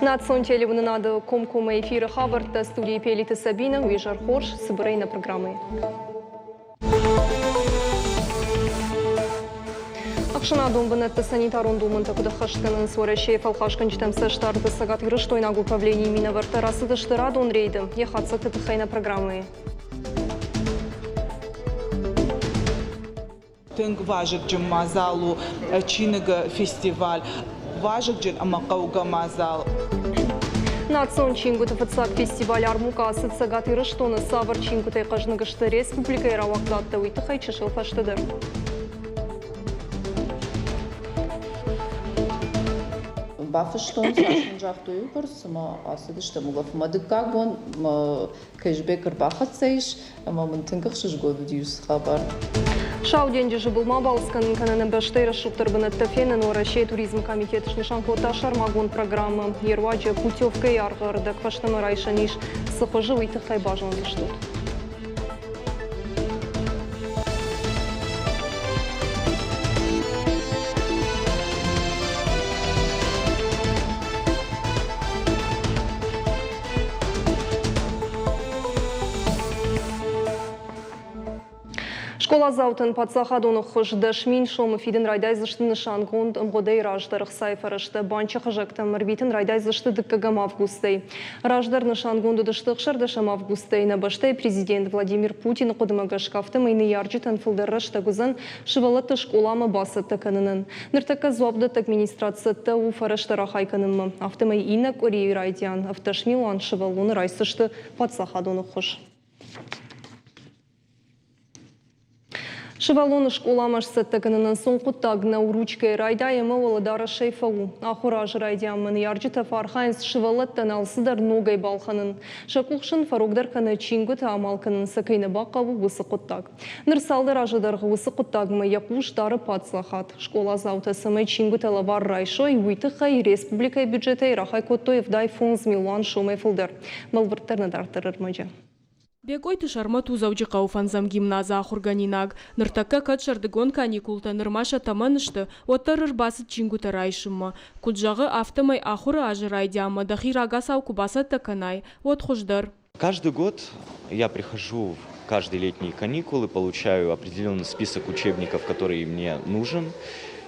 Национ телеуынынады комкоммӕ эфиры хабӕрттӕ студийы Пелиты Сабина, уе зӕр хорз, цыбырӕй нӕ программӕйы. Ӕхсӕнадон бынӕтты санитарон домӕнтӕ куыд ӕххӕст кӕнынц Уӕрӕсейы фӕлхасгӕнджытӕм цӕстдарды Цӕгат-Ирыстойнаг управленийы минӕвӕрттӕ рацыдысты радон рейды йӕ хатдзӕгты тыххӕй нӕ программӕйы. Тынг вазыгджын мадзал у чиныгы фестиваль. Вазыгджын ӕмӕ хъӕугӕ мадзал. Национ чингуыты фыццаг фестиваль армукъа ацыд Цӕгат Ирыстоны. Цавӕр чингуытӕй хъӕзныг сты республикӕйы рауагъдадтӕ, уый тыххӕй чысыл фӕстӕдӕр. Бафыстон, цас мын загътой, уый цыма ацыдыстӕм улӕфынмӕ. Дыккаг бон кэшбэк ӕрбахӕццӕ ис, ӕмӕ мын тынг ӕхсызгон уыди уыцы хабар. Сау денджызы былмӕ балц кӕнын кӕнӕ нӕ бӕстӕйы рӕсугъддӕр бынӕттӕ фенын Уӕрӕсейы туризмы комитет снысан кодта сӕрмагонд программӕ. Йе руаджы путевкӕйы аргъы ӕрдӕг фӕстӕмӕ райсӕн ис. Цы хуызы, уый тыххӕй базондзыстут. Скъоладзаутӕн паддзахадон ӕххуыс 10 000 сомы фидын райдайдзысты нысангонд ӕмгъуыдӕй раздӕр ӕхцайы фӕрӕзтӕ банчы хызӕгтӕм ӕрвитын райдайдзысты дыккӕгӕм августӕй. Раздӕр нысангонд уыдысты 16 августӕй. Нӕ бӕстӕйы президент Владимир Путины хъуыдымӕ гӕсгӕ афтӕмӕй ныййарджытӕн фылдӕр рӕстӕг уыдзӕн сывӕллӕтты скъоламӕ бацӕттӕ кӕнынӕн. Ныртӕккӕ дзуапдӕттӕг министрад цӕттӕ у фӕрӕзтӕ рахай кӕнынмӕ. Афтӕмӕй иннӕ къуырийы райдиан 17 милуан сывӕллоны райсдзысты паддзахадон ӕххуыс. Сывӕллоны скъоламӕ сцӕттӕ кӕнын ӕнцон хъуыддаг нӕу ручкӕйы райдай ӕмӕ уӕлӕдарӕсӕй фӕу. Ахуыры азы райдианмӕ ныййарджытӕ фӕархайынц сывӕллӕттӕн алцыдӕр ногӕй балхӕнын. Сӕ къух сын фӕрогдӕр кӕны чингуытӕ амал кӕнын сӕ кӕй нӕ бахъӕуы, уыцы хъуыддаг. Ныр цалдӕр азы дӕргъы уыцы хъуыддагмӕ йӕ хъус дары паддзахад. Скъоладзаутӕ цӕмӕй чингуытӕ лӕвар райсой, уый тыххӕй республикӕйы бюджетӕй рахай кодтой 75 милуан сомӕй фылдӕр. Бӕлвырддӕр нӕ дарддӕр ӕрмӕджы. Бекъойты Сӕрмӕт у Дзӕуджыхъӕуы фӕндзӕм гимназы ахуыргӕнинаг. Ныртӕккӕ кӕд сӕрдыгон каникултӕ нырма сӕ тӕмӕны сты, уӕддӕр ӕрбацыд чингуытӕ райсынмӕ. Куыд зӕгъы, афтӕмӕй ахуыры азы райдианмӕ дӕхи рагацау куы бацӕттӕ кӕнай, уӕд хуыздӕр. Каждый год я прихожу в каждые летние каникулы, получаю определенный список учебников, который мне нужен.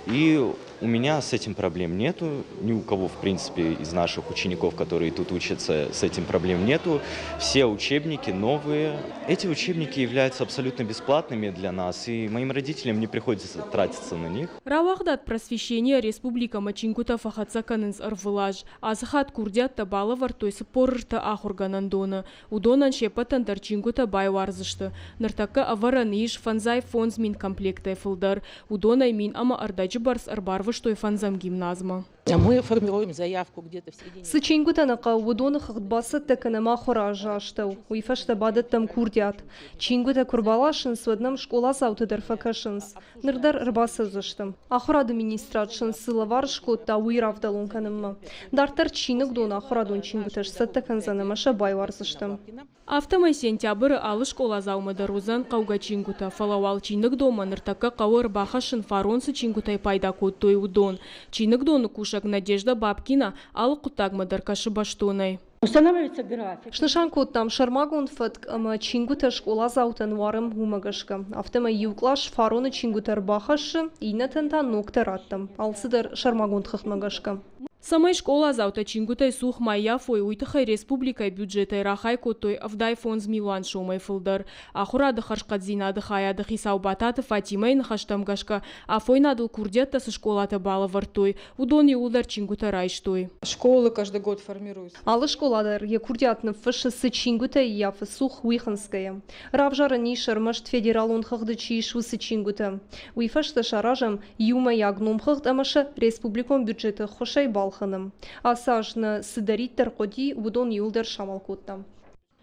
И у меня с этим проблем нету, ни у кого, в принципе, из наших учеников, которые тут учатся, с этим проблем нету. Все учебники новые. Эти учебники являются абсолютно бесплатными для нас, и моим родителям не приходится тратиться на них. Рауагъдад Просвещение республикӕмӕ чингуытӕ фӕхӕццӕ кӕнынц ӕрвылаз. Ацы хатт курдиӕттӕ балӕвӕрдтой 43 ахуыргӕнӕндоны. Уыдонӕн се ппӕтӕн дӕр чингуытӕ байуардзысты. Ныртӕккӕ ӕвӕрӕн ис 55 000 комплектӕй фылдӕр. Уыдонӕй мин ӕмӕ ӕрдӕджы бӕрц ӕрбарвыстой фӕндзӕм гимназмӕ. Мы формируем заявку где-то в середине. Цы чингуытӕ нӕ хъӕуы, уыдоны хыгъд бацӕттӕ кӕнӕм ахуыры азы астӕу. Уый фӕстӕ бадӕттӕм курдиат. Чингуытӕ куы рбаласынц, уӕд нӕм скъоладзаутӕ дӕр фӕкӕсынц. Ныр дӕр ӕрбацӕудзысты. Ахуырады министрад сын цы лӕвар скодта, уый равдӕлон кӕнынмӕ. Дарддӕр чиныгдон ахуырадон чингуытӕ сцӕттӕ кӕндзӕн ӕмӕ сӕ байуардзысты. Афтӕмӕй сентябры алы скъоладзаумӕ дӕр уыдзӕн хъӕугӕ чингуытӕ, фӕлӕ уал чиныгдонмӕ ныртӕккӕ хъӕуы ӕрбахӕссын фарон цы чингуытӕй пайда кодтой, уыдон. Чиныгдоны кусӕг Надежда Бабкина алы хъуыддагмӕ дӕр кӕсы бӕстонӕй. Устанавливается график. Снысан кодтам сӕрмагонд фӕтк ӕмӕ чингуытӕ скъоладзаутӕн уарӕм уымӕ гӕсгӕ. Афтӕмӕй иу кълас фароны чингуытӕ ӕрбахӕссы, иннӕтӕн та ногтӕ раттӕм. Алцыдӕр сӕрмагонд хыгъдмӕ гӕсгӕ. Цӕмӕй скъоладзаутӕ чингуытӕй цух ма ййафой, уый тыххӕй республикӕйы бюджетӕй рахай кодтой 75 милуан сомӕй фылдӕр. Ахуырады хӕрзхъӕддзинады хайады хицау Бататы Фатимӕйы ныхӕстӕм гӕсгӕ, афойнадыл курдиӕттӕ цы скъолатӕ балӕвӕрдтой, уыдон иууылдӕр чингуытӕ райстой. Школы каждый год формируются. Алы скъола дӕр йӕ курдиат ныффыссы, цы чингуытӕ ййафы цух, уый хынцгӕйӕ. Равзарӕн ис ӕрмӕст федералон хыгъды чи ис, уыцы чингуытӕ. Уый фӕстӕ саразӕм иумӕйаг номхыгъд ӕмӕ сӕ республикон бюджеты ӕххуысӕй балхӕнӕм. Ацы аз нӕ цыдӕриддӕр хъуыди, уыдон иууылдӕр самал кодтам.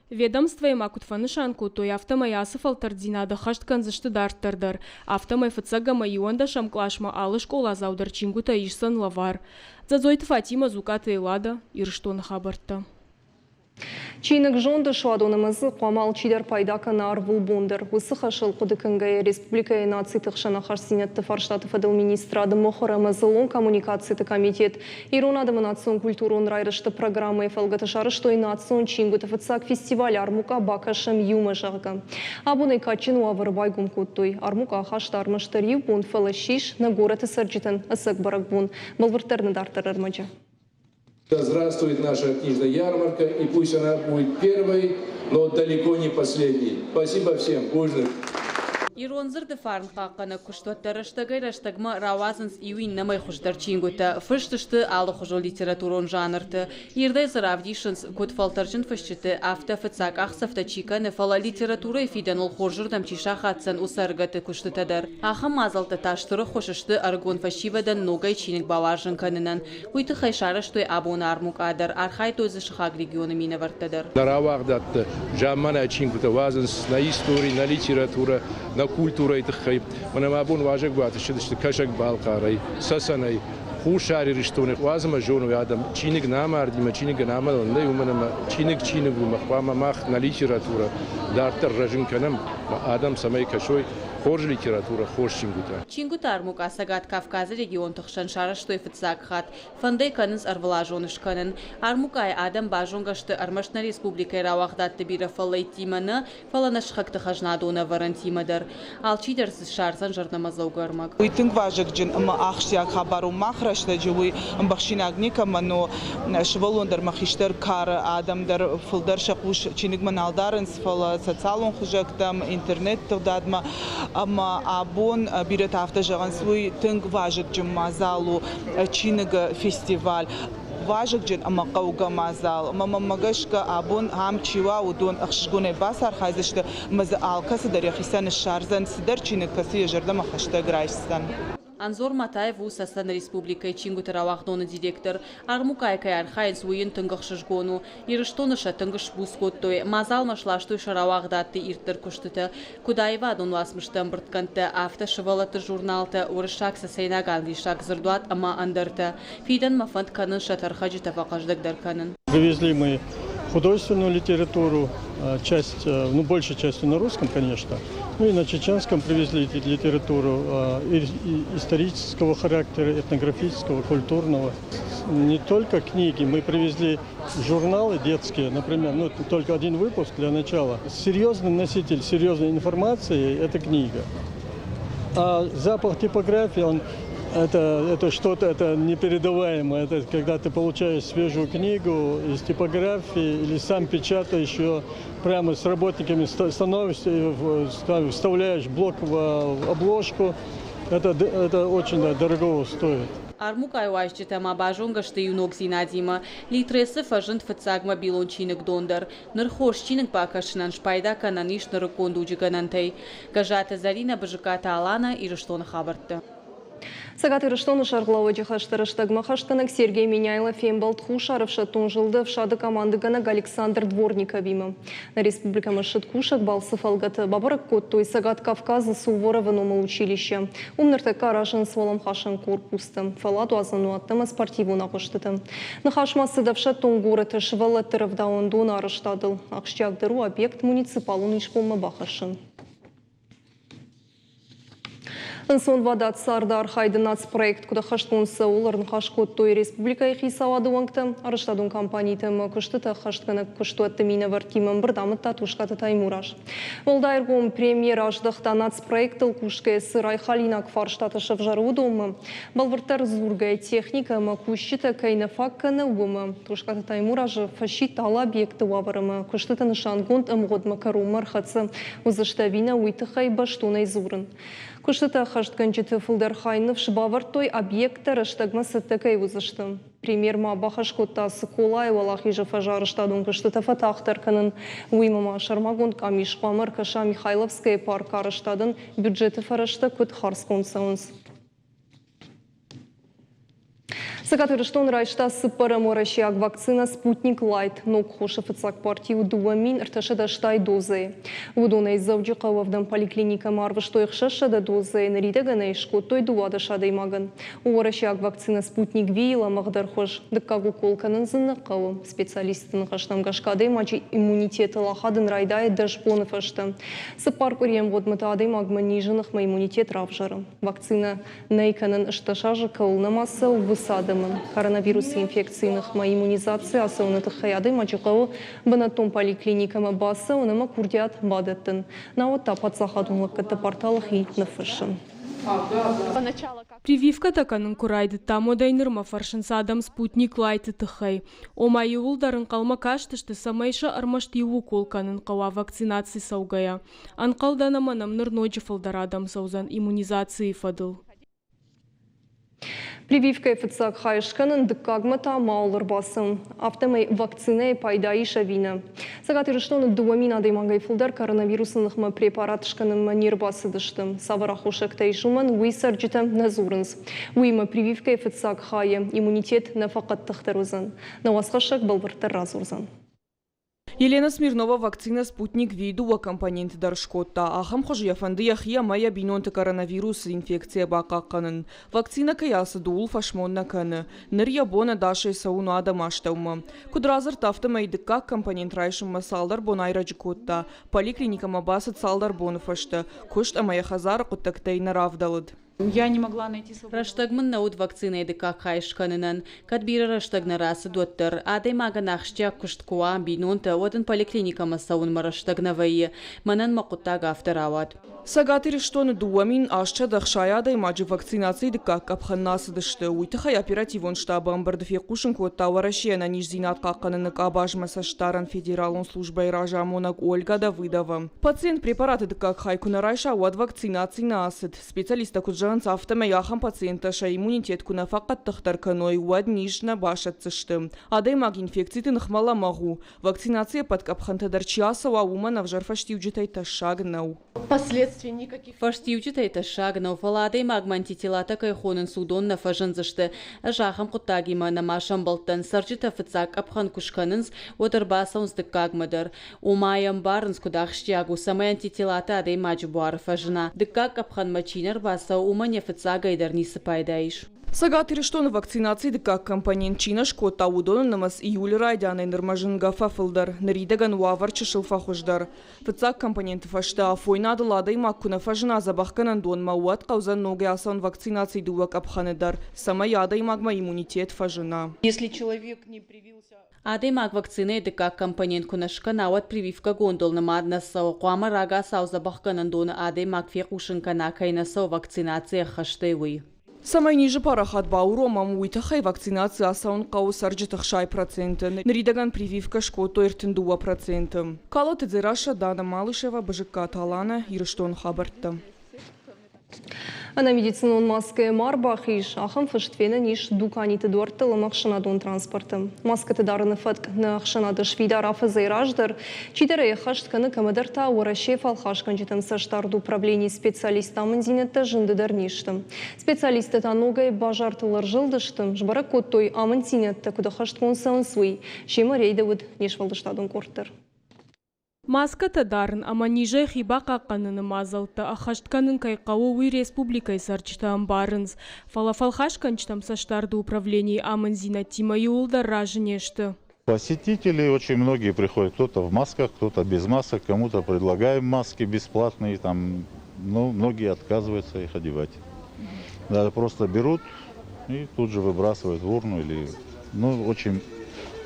Ведомствойы ма куыд фӕнысан кодтой, афтӕмӕй ацы фӕлтӕрддзинад ӕххӕст кӕндзысты дарддӕр дӕр. Афтӕмӕй фыццаг ӕмӕ иуӕндӕсӕм къласмӕ алы скъоладзау дӕр чингуытӕ исдзӕн лӕвар. Дзӕдзойты Фатимӕ, Дзукъаты Эллада, Ирыстоны хабӕрттӕ. Чиныг зонды суадон ӕмӕ дзы хъуамӕ алчидӕр пайда кӕна ӕрвылбон дӕр. Уыцы хӕсыл хъуыды кӕнгӕйӕ республикӕйы нациты хсӕн ахастдзинӕдты фарстаты фӕдыл министрады мыхуыр ӕмӕ дзыллон коммуникациты комитет ирон адӕмы национ-культурон райрӕзты программӕйы фӕлгӕты сарӕзтой национ чингуыты фыццаг фестиваль армукъа бакӕсӕм иумӕ, зӕгъгӕ. Абон ӕй кадджын уавӕры байгом кодтой. Армукъа ахаста ӕрмӕстдӕр иу бон, фӕлӕ ссис нӕ горӕты цӕрджытӕн ӕцӕг бӕрӕгбон. Бӕлвырддӕр нӕ дарддӕр ӕрмӕджы. Да здравствует наша книжная ярмарка, и пусть она будет первой, но далеко не последней. Спасибо всем. Бузныг. Ирон дзырды фарн хъахъхъӕнӕг куыстуӕттӕ рӕстӕгӕй-рӕстӕгмӕ рауадзынц иу иннӕмӕй хуыздӕр чингуытӕ. Фыст сты алыхуызон литературон жанрты. Ирдӕй дзы равдисынц, куыд фӕлтӕрджын фысджыты, афтӕ фыццаг къахдзӕфтӕ чи кӕны, фӕлӕ литературӕйы фидӕныл хорзырдӕм чи сахаддзӕн, уыцы ӕрыгӕтты куыстытӕ дӕр. Ахӕм мадзӕлттӕ та стыр ӕххуыс сты ӕрыгон фӕсивӕдӕн ногӕй чиныг бауарзын кӕнынӕн. Уый тыххӕй сарӕзтой абоны армукъа дӕр, архайдтой дзы сыхаг регионы минӕвӕрттӕ дӕр. Нӕ рауагъдадты замманай чингуытӕ уадзынц нӕ истори, нӕ литературӕ, нӕ культурӕйы тыххӕй. Мӕнӕ мӕ абон уазӕгуаты ссыдысты Кӕсӕг-Балхъарӕй, Цӕцӕнӕй, Хуссар Ирыстонӕй. Уадз ӕмӕ зоной адӕм, чиныг нӕ амарди ӕмӕ чиныгӕн амӕлӕн нӕй, уымӕн ӕмӕ чиныг чиныг у ӕмӕ хъуамӕ мах нӕ литературӕ дарддӕр рӕзын кӕнӕм, адӕм цӕмӕй кӕсой хорз литературӕ, хорз чингуытӕ. Чингуыты армукъа Цӕгат Кавказы регионты хсӕн сарӕзтой фыццаг хатт. Фӕнд ӕй кӕнынц ӕрвылазон скӕнын. Армукъайы адӕм базонгӕ сты ӕрмӕст нӕ республикӕйы рауагъдадты бирӕ фӕллӕйттимӕ нӕ, фӕлӕ нӕ сыхӕгты хӕзнадоны ӕвӕрӕнтимӕ дӕр. Алчидӕр дзы ссардзӕн зӕрдӕмӕдзӕугӕ ӕрмӕг. Уый тынг вазыгджын ӕмӕ ахсджиаг хабар у мах рӕстӕджы, уый ӕмбӕхсинаг никӕмӕн у. Сывӕллон дӕр ӕмӕ хистӕр кары адӕм дӕр фылдӕр сӕ хъус чиныгмӕ нал дарынц, фӕлӕ социалон хызӕгтӕм, интернет-тыгъдадмӕ Ӕмӕ абон бирӕтӕ афтӕ зӕгъынц, уый тынг вазыгджын мадзал у чиныгы фестиваль. Вазыгджын ӕмӕ хъӕугӕ мадзал. Ӕмӕ мӕнмӕ гӕсгӕ абон ам чи уа, уыдон ӕхсызгонӕй бацархайдзысты ӕмӕ дзы алкӕцы дӕр йӕхицӕн ссардзӕн цыдӕр чиныг, кӕцы йӕ зӕрдӕмӕ хӕстӕг райсдзӕн. Анзор Матаев у Цӕцӕны республикӕйы чингуыты рауагъдоны директор. Армукъайы кӕй архайынц, уый йын тынг ӕхсызгон у. Ирыстоны сӕ тынг сбуц кодтой. Мадзалмӕ сластой сӕ рауагъдадты ирддӕр куыстытӕ. Куыд аивадон уацмысты ӕмбырдгӕндтӕ, афтӕ сывӕллӕтты журналтӕ, уырыссаг, цӕцӕйнаг, англисаг дзырдуат ӕмӕ ӕндӕртӕ. Фидӕнмӕ фӕнд кӕнын сӕ тӕрхӕджытӕ фӕхъӕздыгдӕр кӕнын. Привезли мы художественную литературу, часть, ну, большей частью на русском, конечно, ну и на чеченском привезли литературу исторического характера, этнографического, культурного. Не только книги, мы привезли журналы детские, например, ну, только один выпуск для начала. Серьезный носитель серьезной информации – это книга. А запах типографии, он это что-то, это непередаваемое. Это когда ты получаешь свежую книгу из типографии или сам печатаешь ее прямо с работниками, становишься, вставляешь блок в обложку. Это очень, да, дорого стоит. Армукъайы уазджытӕ ма базонгӕ сты иу ногдзинадимӕ. Литресы фӕзынд фыццаг мобилон чиныгдон дӕр. Ныр хорз чиныг бакӕсынӕн спайда кӕнӕн ис нырыккон дуджы гӕнӕнтӕй. Гӕззаты Зӕринӕ, Бызыккаты Аланӕ, Ирыстоны хабӕртты. Цӕгат Ирыстоны сӕргълӕууӕджы хӕсты рӕстӕгмӕ хӕстгӕнӕг Сергей Меняйло фембӕлд Хуссар ӕфсӕддон зылды ӕфсады командыгӕнӕг Александр Дворниковимӕ. Нӕ республикӕмӕ ссыд кусӕг балцы фӕлгӕты бабӕрӕг кодтой Цӕгат Кавказы Суворовы номыл училище. Уым ныртӕккӕ аразынц уӕлӕмхасӕн корпустӕ, фӕлладуадзӕн уаттӕ ӕмӕ спортивон агъуыстытӕ. Ныхас ма цыд ӕфсӕддон горӕты сывӕллӕтты рӕвдауӕндоны арӕзтадыл. Ахсджиагдӕр у объект муниципалон исбонмӕ бахӕссын. Ӕнцонвадат царды архайды нацпроект куыд ӕххӕстгонд цӕуы, ӕрныхас кодтой республикӕйы хицауады уӕнгтӕ, арӕзтадон компаниты ӕмӕ куыстытӕ ӕххӕстгӕнӕг куыстуӕтты минӕвӕрттимӕ ӕмбырд амыдта Тускъаты Таймураз. Уӕлдай ӕргом премьер аздӕхта нацпроектыл кусгӕйӕ цы райхалинаг фарстатӕ сӕвзӕры, уыдонмӕ. Бӕлвырддӕр дзургӕйӕ, техникӕ ӕмӕ кусджытӕ кӕй нӕ фаг кӕны, уымӕ. Тускъаты Таймуразы фӕсидт алы объекты уавӕр ӕмӕ куыстыты нысангонд ӕмгъуыдмӕ кӕронмӕ ӕрхӕццӕ уыдзысты ӕви нӕ, уый тыххӕй бӕстонӕй дзурын. Куыстытӕ ӕххӕстгӕнджыты фылдӕр хай ныфс бавӕрдтой, объекттӕ рӕстӕгмӕ цӕттӕ кӕй уыдзысты. Премьер ма бахӕс кодта Цыколайы Уӕлахизы фӕзы арӕзтадон куыстытӕ фӕтагъддӕр кӕнын. Уыимӕ ма сӕрмагонд къамис хъуамӕ ӕркӕса Михайловскӕйы паркы арӕзтадӕн бюджеты фӕрӕзтӕ куыд хардзгонд цӕуынц. Цӕгат Ирыстон райста цыппӕрӕм уӕрӕсейаг вакцинӕ «Спутник Лайт». Ног хосы фыццаг парти у 2380 дозӕйы. Уыдонӕй Дзӕуджыхъӕуы ӕвдӕм поликлиникӕмӕ арвыстой 600 дозӕйы, ныридӕгӕн ӕй скодтой 12 адӕймагӕн. У уӕрӕсейаг вакцинӕ «Спутник V-йы лӕмӕгъдӕр хуыз. Дыккаг укол кӕнын дзы нӕ хъӕуы. Специалистты ныхӕстӕм гӕсгӕ адӕймаджы иммунитетыл ахадын райдайы дӕс боны фӕстӕ. Цыппар къуырийы ӕмгъуыдмӕ та адӕймагмӕ низы ныхмӕ иммунитет равзӕры. Вакцинӕ нӕй кӕнын 18 азы кӕуыл нӕма цӕуы, уыцы адӕмӕн. Коронавирусы инфекцийы ныхмӕ иммунизаци ацӕуыны тыххӕй адӕймаджы хъӕуы бынӕттон поликлиникӕмӕ бацӕуын ӕмӕ курдиат бадӕттын. Науӕд та паддзахадон лӕггӕдты порталы хи ныффыссын. Прививкӕтӕ кӕнын куы райдыдтам, уӕдӕй нырмӕ фӕрсынц адӕм Спутник Лайт-ы тыххӕй. Ома, иууылдӕр ӕнхъӕлмӕ кастысты, цӕмӕй сӕ ӕрмӕст иу укол кӕнын хъӕуа вакцинаци цӕугӕйӕ. Ӕнхъӕлдӕн ӕмӕ нӕм ныр ноджы фылдӕр адӕм цӕудзӕн иммунизацийы фӕдыл. Прививкӕйы фыццаг хай скӕнын, дыккагмӕ та мауал ӕрбацӕуын. Афтӕмӕй вакцинӕйы пайда ис ӕви нӕ? Цӕгат Ирыстоны 2000 адӕймагӕй фылдӕр коронавирусы ныхмӕ препарат скӕнынмӕ не рбацыдысты. Цавӕр аххосӕгтӕ ис уымӕн, уый цӕрджытӕ нӕ дзурынц. Уыимӕ прививкӕйы фыццаг хайы иммунитет нӕ фӕхъӕддыхдӕр уыдзӕн. Нӕ уацхӕссӕг бӕлвырддӕр радзурдзӕн. Елена Смирнова вакцинӕ «Спутник V» дыууӕ компоненты дӕр скодта. Ахӕм хуызы йӕ фӕнды йӕхи ӕмӕ йӕ бинонты коронавирусы инфекцийӕ бахъахъхъӕнын. Вакцинӕ кӕй ацыд, ууыл фӕсмон нӕ кӕны. Ныр йӕ бон ӕдасӕй цӕуын у адӕмы астӕумӕ. Куыд радзырдта, афтӕмӕй дыккаг компонент райсынмӕ цалдӕр бон айрӕджы кодта. Поликлиникӕмӕ бацыд цалдӕр боны фӕстӕ. Куыст ӕмӕ йӕ хӕдзары хъуыддӕгтӕй нӕ равдӕлыд. Рӕстӕг мын нӕ уыд вакцинӕйы дыккаг хай скӕнынӕн, кӕд бирӕ рӕстӕг нӕ рацыд, уӕддӕр. Адӕймагӕн ахсджиаг куыст куы уа, бинонтӕ, уӕд ын поликлиникӕмӕ цӕуынмӕ рӕстӕг нӕ вӕййы. Мӕнӕн мӕ хъуыддаг афтӕ рауад. Цӕгат Ирыстоны 2860 адӕймаджы вакцинацийы дыккаг къӕпхӕн нӕ ацыдысты. Уый тыххӕй оперативон штабы ӕмбырды фехъусын кодта Уӕрӕсейы ӕнӕниздзинад хъахъхъӕныны къабазмӕ цӕстдарӕн федералон службӕйы разамонӕг Ольга Давыдова. Пациент препараты дыккаг хай куы нӕ райса, уӕд вакцинаци нӕ ацыд. Специалисттӕ куыд зӕгъынц, афтӕмӕй ахӕм пациенттӕ сӕ иммунитет куы нӕ фӕхъӕддыхдӕр кӕной, уӕд низ нӕ басӕтдзысты. Адӕймаг инфекциты ныхмӕ лӕмӕгъ у. Вакцинацийы ӕппӕт къӕпхӕнтӕ дӕр чи ацӕуа, уымӕн ӕвзӕр фӕстиуджытӕй тӕссаг нӕу. Фӕстиуджытӕй тӕссаг нӕу, фӕлӕ адӕймагмӕ антителатӕ кӕй хонынц, уыдон нӕ фӕзындзысты. Ӕз ахӕм хъуыддагимӕ нӕма сӕмбӕлдтӕн. Цӕрджытӕ фыццаг къӕпхӕн куы скӕнынц, уӕд ӕрбацӕуынц дыккагмӕ дӕр. Ома йӕ ӕмбарынц, куыд ахсджиаг у, цӕмӕй антителатӕ адӕймаджы буары фӕзына. Дыккаг къӕпхӕнмӕ чи нӕ рбацӕуы, уымӕн йӕ фыццагӕй дӕр ницы пайда ис. Цӕгат Ирыстоны вакцинацийы дыккаг компонент чи нӕ скодта, уыдоны нымӕц июлы райдианӕй нырмӕ зынгӕ фӕфылдӕр. Ныридӕгӕн уавӕр чысыл фӕхуыздӕр. Фыццаг компоненты фӕстӕ афойнадыл адӕймаг куы нӕ фӕзына дзӕбӕхгӕнӕндонмӕ, уӕд хъӕудзӕн ногӕй ацӕуын вакцинацийы дыууӕ къӕпхӕны дӕр, цӕмӕй адӕймагмӕ иммунитет фӕзына. Если человек не привился Адӕймаг вакцинӕйы дыккаг компонент куы нӕ скӕна, уӕд прививкӕгондыл нымад нӕ цӕуы. Хъуамӕ рагацау дзӕбӕхгӕнӕндоны адӕймаг фехъусын кӕна, кӕй нӕ цӕуы вакцинаци ӕххӕстӕй, уый. Цӕмӕй низы парахат бауромӕм, уый тыххӕй вакцинаци ацӕуын хъӕуы цӕрджыты 60%. Ныридӕгӕн прививкӕ скодтой 32%. Калоты Дзерассӕ, Дана Малышева, Бызыккаты Аланӕ, Ирыстоны хабӕрттӕ. Ӕнӕ медицинон маскӕйӕ ма рбахиз, ахӕм фыст фенӕн ис дуканиты дуӕрттыл ӕмӕ ӕхсӕнадон транспорты. Маскӕты дарыны фӕтк нӕ ӕхсӕнады сфидар афӕдзӕй раздӕр. Чидӕр ӕй ӕххӕст кӕны, кӕмӕдӕр та Уӕрӕсейы фӕлхасгӕнджытӕн цӕстдард управленийы специалистты амынддзинӕдтӕ зынды дӕр не сты. Специалисттӕ та ногӕй базартыл ӕрзылдысты, сбӕрӕг кодтой, амынддзинӕдтӕ куыд ӕххӕстгонд цӕуынц, уый. Семӕ рейды уыд не сфӕлдыстадон къорд дӕр. Маскӕтӕ дарын ӕмӕ низӕй хи бахъахъхъӕныны мадзӕлттӕ ӕххӕст кӕнын кӕй хъӕуы, уый республикӕйы цӕрджытӕ ӕмбарынц. Фӕлӕ фӕлхасгӕнджытӕм цӕстдарды управленийы амынддзинӕдтимӕ иууылдӕр разы не сты. Посетители очень многие приходят, кто-то в масках, кто-то без масок, кому-то предлагаем маски бесплатные, там, но многие отказываются их одевать. Да, просто берут и тут же выбрасывают в урну или, ну, очень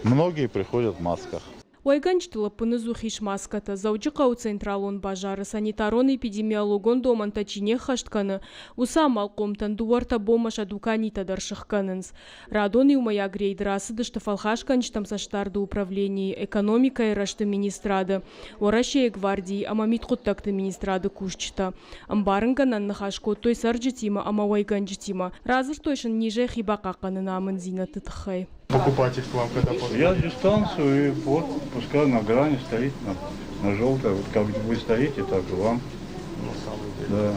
многие приходят в масках. Уӕйгӕнджыты лӕппыныдзух ис маскӕтӕ. Дзӕуджыхъӕуы централон базары санитарон-эпидемиологон домӕнтӕ чи не ххӕст кӕны, уыцы амалхъомтӕн дыууӕ-ӕртӕ бонмӕ сӕ дуканитӕ дӕр сыхгӕнынц. Радон иумӕйаг рейд рацыдысты фӕлхасгӕнджытӕм цӕстдарды управленийы, экономикӕйы рӕзты министрады, Уӕрӕсейы гвардийы ӕмӕ мидхъуыддӕгты министрады кусджытӕ. Ӕмбарынгӕнӕн ныхас кодтой цӕрджытимӕ ӕмӕ уӕйгӕнджытимӕ. Радзырдтой сын низӕй хи бахъахъхъӕныны амынддзинӕдты тыххӕй. Покупатель к вам когда позвонит? Я дистанцию и вот пускай на грани стоит, на желтой. Вот как вы стоите, так и вам. На самом деле. Да.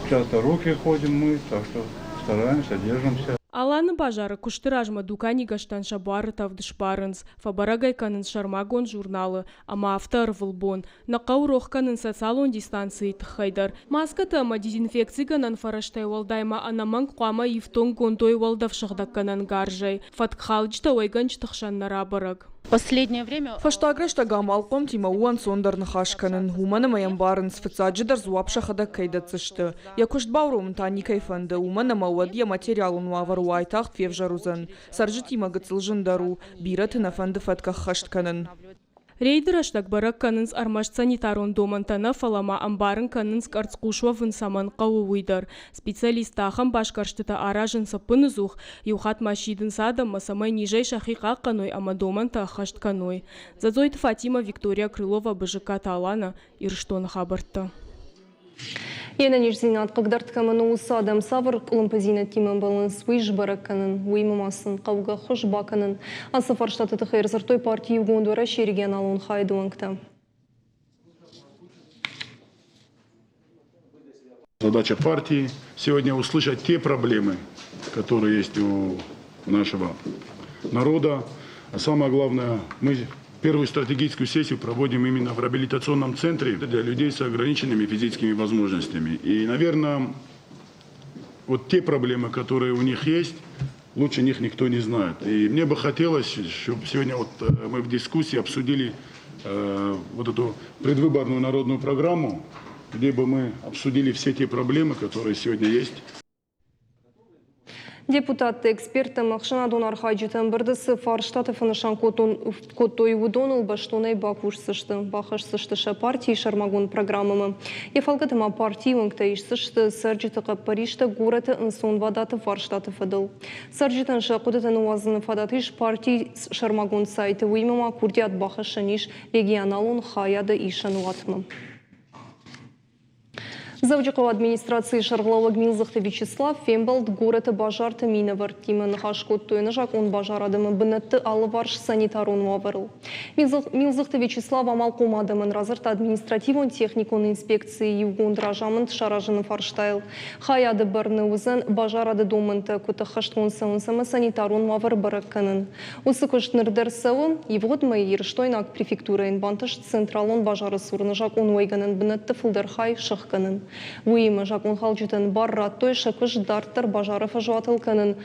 Часто руки ходим мы, так что стараемся, держимся. Аланы базары куысты размӕ дуканигӕстӕн сӕ буары тӕвд сбарынц, фӕбӕрӕг ӕй кӕнынц сӕрмагонд журналы ӕмӕ афтӕ ӕрвылбон. Нӕ хъӕуы рох кӕнын социалон дистанцийы тыххӕй дӕр. Маскӕтӕ ӕмӕ дезинфекцигӕнӕн фӕрӕзтӕй уӕлдай ма ӕнӕмӕнг хъуамӕ ифтонггонд уой уӕлдӕфсыгъдӕггӕнӕн гарзӕй. Фӕткхалджытӕ уӕйгӕнджыты хсӕн нӕ рабӕрӕг. Последнее время Фӕстаг рӕстӕг амалхъомтимӕ у ӕнцондӕр ныхас кӕнын, уымӕн ӕмӕ йӕ ӕмбарынц, фыццаджыдӕр дзуапп сӕхӕдӕг кӕй дӕтдзысты. Йӕ куыст бауромын та никӕй фӕнды, уымӕн ӕмӕ уӕд йӕ материалон уавӕр уайтагъд февзӕр уыдзӕн. Цӕрджытимӕ гыццыл зындӕр у, бирӕты нӕ фӕнды фӕтк ӕххӕст кӕнын. Рейды рӕстӕг бӕрӕг кӕнынц ӕрмӕст санитарон домӕнтӕ нӕ, фӕлӕ ма ӕмбарын кӕнынц, къӕрцхъус уӕвын цӕмӕн хъӕуы, уый дӕр. Специалисттӕ ахӕм басгӕрстытӕ аразынц ӕппыныдзух, иу хатт ма сидынц адӕммӕ, цӕмӕй низӕй сӕхи хъахъхъӕной ӕмӕ домӕнтӕ ӕххӕст кӕной. Дзӕдзойты Фатимӕ, Виктория Крылова, Бызыккаты Алана, Ирыстоны хабӕрттӕ. Йе нӕниздзинад хъыгдард кӕмӕн у, уыцы адӕм цавӕр къуылымпыдзинӕдтимӕ ӕмбӕлынц, уый сбӕрӕг кӕнын, уыимӕ ма сын хъӕугӕ ӕххуыс бакӕнын. Ацы фарстаты тыххӕй ӕрдзырдтой парти Иугонд Уӕрӕсе регионалон хайады уӕнгтӕ. Задача партии сегодня услышать те проблемы, которые есть у нашего народа. А самое главное, мы первую стратегическую сессию проводим именно в реабилитационном центре для людей с ограниченными физическими возможностями. И, наверное, вот те проблемы, которые у них есть, лучше них никто не знает. И мне бы хотелось, чтобы сегодня вот мы в дискуссии обсудили вот эту предвыборную народную программу, где бы мы обсудили все те проблемы, которые сегодня есть. Депутатты, эксперттӕ ӕмӕ ӕхсӕнадон архайджыты ӕмбырды цы фарстаты фӕнысан кодтой, уыдоныл бӕстонӕй бакусдзысты, бахӕсдзысты сӕ партийы сӕрмагонд программӕмӕ. Йӕ фӕлгӕты ма партийы уӕнгтӕ исдзысты цӕрджыты хъӕппӕристӕ горӕты ӕнцонвадаты фарстаты фӕдыл. Цӕрджытӕн сӕ хъуыдытӕ ныууадзыны фадат ис партийы сӕрмагонд сайты, уыимӕ ма курдиат бахӕссӕн ис регионалон хайады исӕнуатмӕ. Дзӕуджыхъӕуы администрацийы сӕргълӕууӕг Милдзыхты Вячеслав фембӕлд горӕты базарты минӕвӕрттимӕ. Ныхас кодтой ӕнӕзакъон базарады ӕмӕ бынӕтты алыварс санитарон уавӕрыл. Милдзыхты Вячеслав амалхъом адӕмӕн радзырдта административон-техникон инспекцийы иугонд разамынд саразыны фарстайыл. Хайады бӕрны уыдзӕн базарады домӕнтӕ куыд ӕххӕстгонд цӕуынц ӕмӕ санитарон уавӕр бӕрӕг кӕнын. Уыцы куыст ныр дӕр цӕуы. Ивгъуыд мӕйы Ирыстойнаг префектурӕйӕн бантыст Централон базары цур закъонуӕйгӕнӕн бынӕтты фылдӕр хай сӕхгӕнын. Уыимӕ закъонхалджытӕн бар радтой сӕ куыст дарддӕр базары фӕзуатыл кӕнын.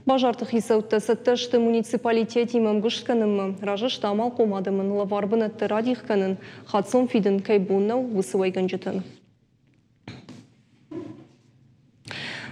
Базарты хицӕуттӕ цӕттӕ сты муниципалитетимӕ ӕмгуыст кӕнынмӕ, разы сты амалхъом адӕмӕн лӕвар бынӕттӕ радих кӕнын, хаццон фидын кӕй бон нӕу, уыцы уӕйгӕнджытӕн.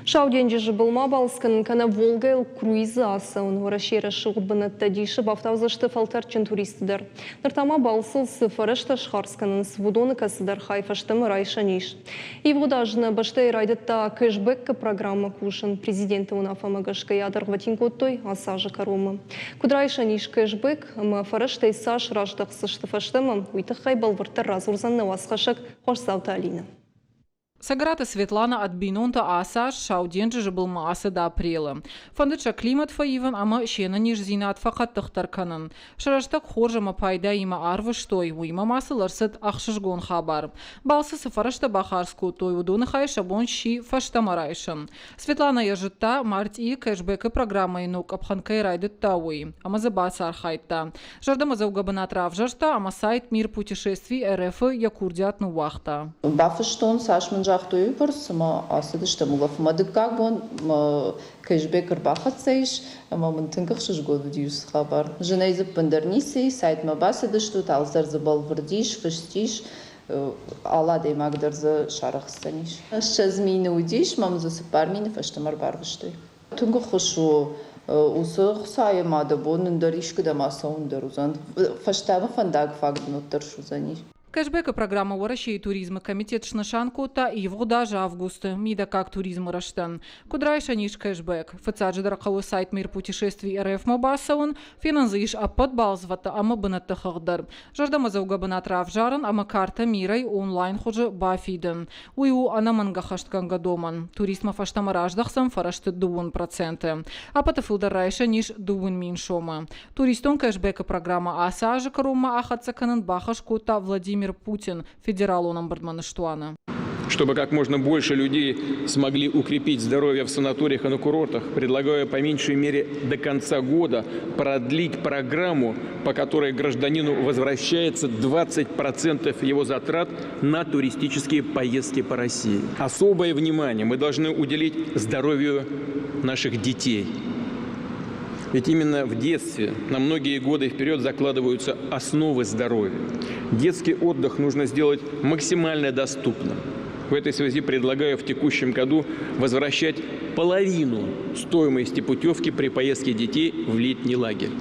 Сау денджызы былмӕ балц кӕнын кӕнӕ Волгӕйыл круизы ацӕуын Уӕрӕсейы рӕсугъд бынӕттӕ дисы бафтаудзысты фӕлтӕрдджын туристты дӕр. Ныр та ма балцыл цы фӕрӕзтӕ схардз кӕнынц, уыдоны кӕцыдӕр хай фӕстӕмӕ райсӕн ис. Ивгъуыд аз нӕ бӕстӕйы райдыдта кэшбэккы программӕ кусын. Президенты уынаффӕмӕ гӕсгӕ йӕ адӕргъвӕтин кодтой ацы азы кӕронмӕ. Куыд райсӕн ис кэшбэк ӕмӕ фӕрӕзтӕй цас раздӕхдзысты фӕстӕмӕ, уый тыххӕй бӕлвырддӕр радзурдзӕн нӕ уацхӕссӕг Хосдзауты Алинӕ. Цӕгӕраты Светлана ӕд бинонтӕ ацы аз Сау денджызы былмӕ ацыд апрелы. Фӕндыд сӕ климат фӕивын ӕмӕ се нӕниздзинад фӕхъӕддыхдӕр кӕнын. Сӕ рӕстӕг хорз ӕмӕ пайдаимӕ арвыстой, уыимӕ ма сыл ӕрцыд ӕхсызгон хабар. Балцы цы фӕрӕзтӕ бахардз кодтой, уыдоны хай сӕ бон сси фӕстӕмӕ райсын. Светлана йӕ зыдта, мартъийы кэшбэкы программӕйы ног къӕпхӕн кӕй райдыдта, уый, ӕмӕ дзы бацархайдта. Зӕрдӕмӕдзӕугӕ бынат равзӕрста ӕмӕ сайт Мир путешествий РФ-ы йӕ курдиат ныууагъта. Бафыстон, цас мын загътой, уыйбӕрц, цыма ацыдыстӕм улӕфынмӕ. Дыккаг бон кэшбэк ӕрбахӕццӕ ис, ӕмӕ мын тынг ӕхсызгон уыди уыцы хабар. Зынӕй дзы ӕппындӕр ницы и, сайтмӕ бацыдыстут, алцыдӕр дзы бӕлвырд ис, фыст ис, алы адӕймаг дӕр дзы сарӕхсдзӕнис. 20 мины уыдис, мӕм дзы 4 мины фӕстӕмӕ ӕрбарвыстой. Тынг ӕххуыс у уыцы Хуыцауы мады бон ӕндӕр искуыдӕм ацӕуын дӕр уыдзӕн. Фӕстӕмӕ фӕндаг фаг дын уӕддӕр суыдзӕни. Кэшбэкы программӕ Уӕрӕсейы туризмы комитет снысан кодта ивгъуыд азы августы мидӕггаг туризмы рӕзтӕн. Куыд райсӕн ис кэшбэк? Фыццаджыдӕр хъӕуы сайт Мир путешествий РФ-мӕ бацӕуын, фенӕн дзы ис ӕппӕт балцвӕдтӕ ӕмӕ бынӕтты хыгъд дӕр. Зӕрдӕмӕдзӕугӕ бынат равзарын ӕмӕ картӕ Мирӕй онлайн хуызы бафидын. Уый у ӕнӕмӕнгӕххӕстгӕнгӕ домӕн. Туристмӕ фӕстӕмӕ раздӕхдзӕн фӕрӕзты 2%. Ӕппӕты фылдӕр райсӕн ис 2 000 сомы. Туристон кэшбэкы программӕ ацы азы кӕронмӕ ахӕццӕ кӕнын бахӕс кодта Владимир Путин федералон ӕмбырдмӕ ныстуаны. Чтобы как можно больше людей смогли укрепить здоровье в санаториях и на курортах, предлагаю по меньшей мере до конца года продлить программу, по которой гражданину возвращается 20% его затрат на туристические поездки по России. Особое внимание мы должны уделить здоровью наших детей. Ведь именно в детстве на многие годы вперед закладываются основы здоровья. Детский отдых нужно сделать максимально доступным. В этой связи предлагаю в текущем году возвращать половину стоимости путевки при поездке детей в летний лагерь.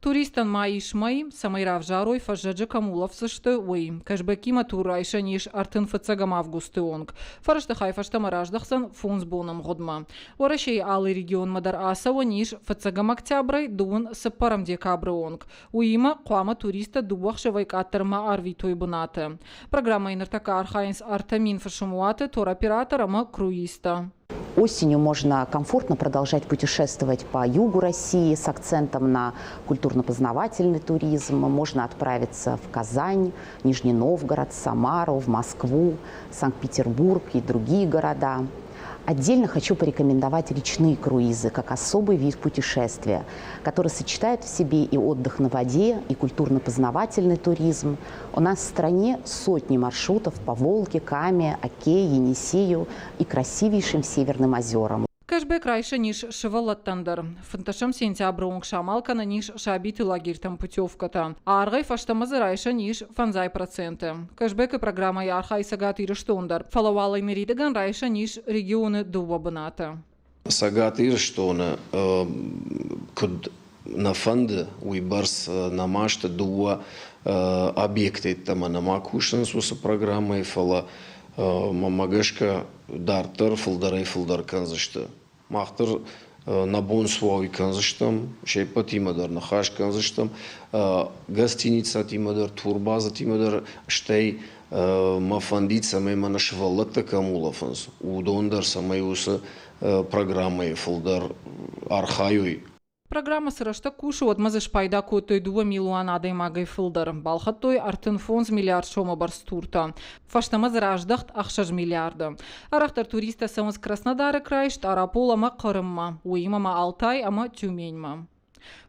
Туристӕн ма ис мӕй, цӕмӕй равзарой фӕззӕджы кӕм улӕфдзысты, уый. Кэшбэкимӕ тур райсӕн ис 35 августы онг. Фӕрӕзты хай фӕстӕмӕ раздӕхдзӕн 5 боны мгъуыдмӕ. Уӕрӕсейы алы регионмӕ дӕр ацӕуӕн ис фыццӕгӕм октябрӕй дыууын цыппӕрӕм декабры онг. Уыимӕ хъуамӕ туристтӕ дыууӕ ӕхсӕвӕй къаддӕр ма арвитой бынаты. Программӕйы ныртӕккӕ архайынц 3000 фысымуаты, туроператор ӕмӕ круизтӕ. Осенью можно комфортно продолжать путешествовать по югу России с акцентом на культурно-познавательный туризм. Можно отправиться в Казань, Нижний Новгород, Самару, в Москву, Санкт-Петербург и другие города. Отдельно хочу порекомендовать речные круизы как особый вид путешествия, который сочетает в себе и отдых на воде, и культурно-познавательный туризм. У нас в стране сотни маршрутов по Волге, Каме, Оке, Енисею и красивейшим Северным озерам. Кэшбэк райсӕн ис сывӕллӕттӕн дӕр. 15 сентябры онг самал кӕнӕн ис сабиты лагерьтӕм путевкӕтӕ. Аргъӕй фӕстӕмӕ дзы райсӕн ис 5%. Кэшбэкы программӕйы архайы Цӕгат Ирыстон дӕр, фӕлӕ уал ӕй ныридӕгӕн райсӕн ис регионы дыууӕ бынаты. Цӕгат Ирыстоны куыд нӕ фӕнды, уыйбӕрц нӕма сты дыууӕ объекты йеддӕмӕ нӕма кусынц уыцы программӕйы, фӕлӕ мӕнмӕ гӕсгӕ дарддӕр фылдӕрӕй-фылдӕр кӕндзысты. Мах дӕр нӕ бон цы уа, уый кӕндзыстӕм, се ппӕтимӕ дӕр ныхас кӕндзыстӕм, гостиницӕтимӕ дӕр, турбазӕтимӕ дӕр, стӕй мӕ фӕндид, цӕмӕй мӕнӕ сывӕллӕттӕ кӕм улӕфынц, уыдон дӕр цӕмӕй уыцы программӕйы фылдӕр архайой. Программӕ цы рӕстӕг кусы, уӕдмӕ дзы спайда кодтой 2 милуан адӕймагӕй фылдӕр. Балхӕдтой 35 миллиард сомы бӕрц туртӕ. Фӕстӕмӕ дзы раздӕхт 6 миллиарды. Арӕхдӕр туристтӕ цӕуынц Краснодары край, Стъарапол ӕмӕ Хъырыммӕ, уыимӕ ма Алтай ӕмӕ Тюменьмӕ.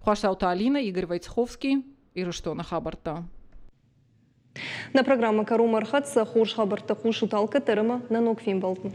Хуасауты Алинӕ, Игорь Войцеховский, Ирыстоны хабӕрттӕ. Нӕ программӕ кӕронмӕ ӕрхӕццӕ. Хорз хабӕрттӕ хъусут алкӕддӕр ӕмӕ нӕ ног фембӕлдмӕ.